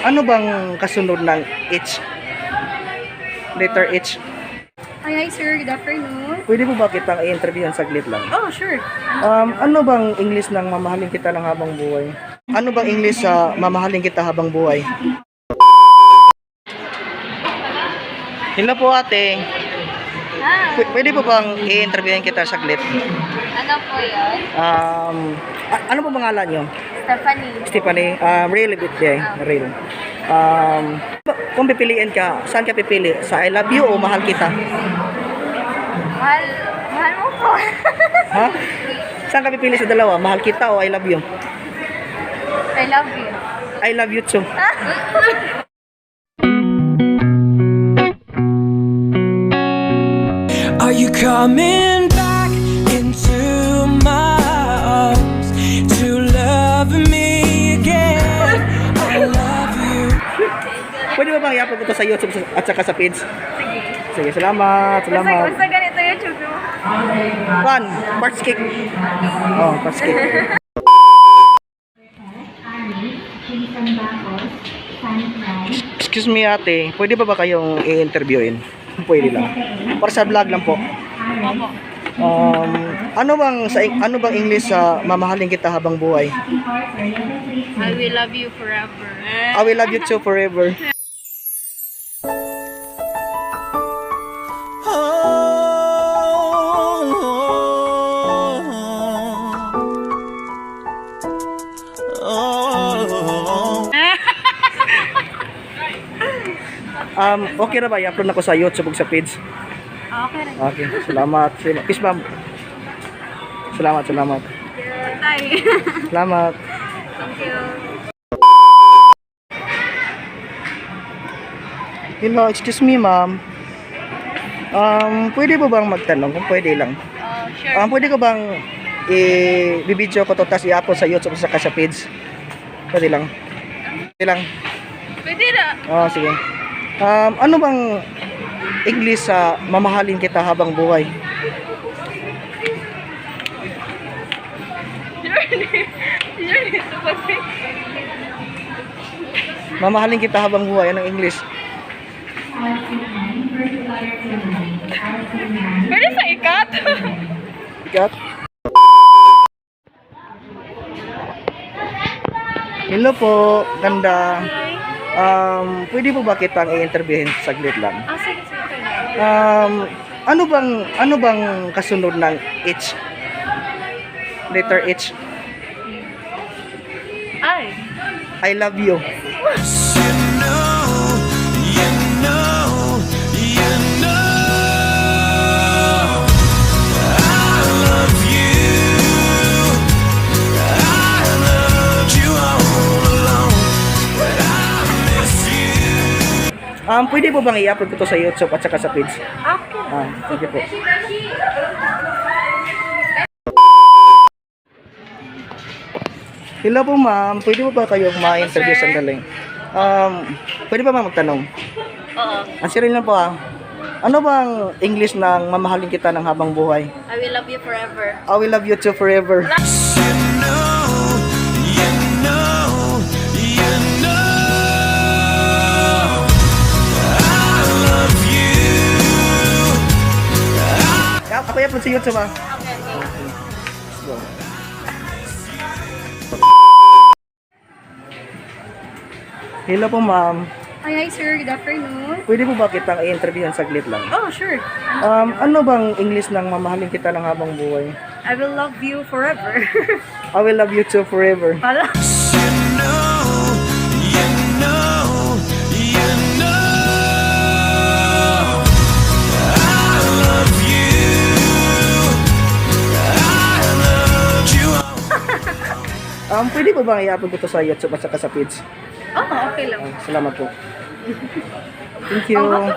Ano bang kasunod ng H? Letter H. Hi, hi sir. Good afternoon. Pwede po ba kitang i-interviewhan saglit lang? Oh, sure. Ano bang English ng mamahalin kita ng habang buhay? Ano bang English sa mamahalin kita habang buhay? Hello po, ate. Ah, Pwede po bang i-interviewin kita saglit? ano po yun? Ano po pangalan niyo? Stephanie. Stephanie, real bit day, real. Kung pipiliin ka, saan ka pipili? Sa I love you o mahal kita? Mahal, mahal mo po. Ha? Saan ka pipili sa dalawa? Mahal kita o I love you? I love you. I love you too. Are you coming back into my arms to love me again? I love you. Pwede ba bang i-upload ko to sa YouTube at saka sa page? Sige. Sige, salamat, salamat. Basta ganito YouTube mo. Fun, parts cake. Oh, parts cake. Excuse me, ate, pwede ba kayong i-interviewin? Pwede lang. Para sa vlog lang po. Ano bang English sa mamahalin kita habang buhay? I will love you forever. I will love you too forever. Oh, oh. Okay na ba i-upload na ko sa YouTube ug sa page? Okay rin. Okay, salamat. Salamat. Peace bomb. Salamat, salamat. Bye. Salamat. Thank you. Hello, excuse me, ma'am. Pwede ba bang magtanong kung pwede lang? Oh, sure. Pwede ko bang i-video ko to tapos i-upload sa YouTube sa sa page? Pwede lang. Pwede lang. Pwede na. Oh, sige. Ano bang English sa mamahalin kita habang buhay? Sure, ito pati. Mamahalin kita habang buhay, anong English? Pwede sa ikat. Ikat? Hello po, ganda. Pwede po ba kitang i-interviewin saglit lang? Ah, sige, sige. Pwede. Ano bang kasunod ng H? Letter H. Ay. I love you. You know, you know, you know I love you. I loved you all along, but I miss you. Pwede po bang i-upload ko to sa YouTube at saka sa page? Okay. Ah, thank you po. Hello po, ma'am, pwede po ba kayong ma-interview sir. sandali? Pwede ba ma'am magtanong? Oo. Answerin lang po ah. Ano bang English ng mamahalin kita ng habang buhay? I will love you forever. I will love you too forever. You know, you know, you know I love you. Ako i-upload sa YouTube ah. Okay, okay. Let's go. Hello po, ma'am. Hi, hi sir. Good afternoon. Pwede po ba kitang i-interviewhan saglit lang? Oh, sure. Ano bang English ng mamahalin kita ng habang buhay? I will love you forever. I will love you too forever. Pala. You know, you know, you know I love you. I loved you all. Pwede po bang i-upload ko to sa YouTube at saka sa page? Oh, okay lang. Ah, salamat po. Thank you. Oh,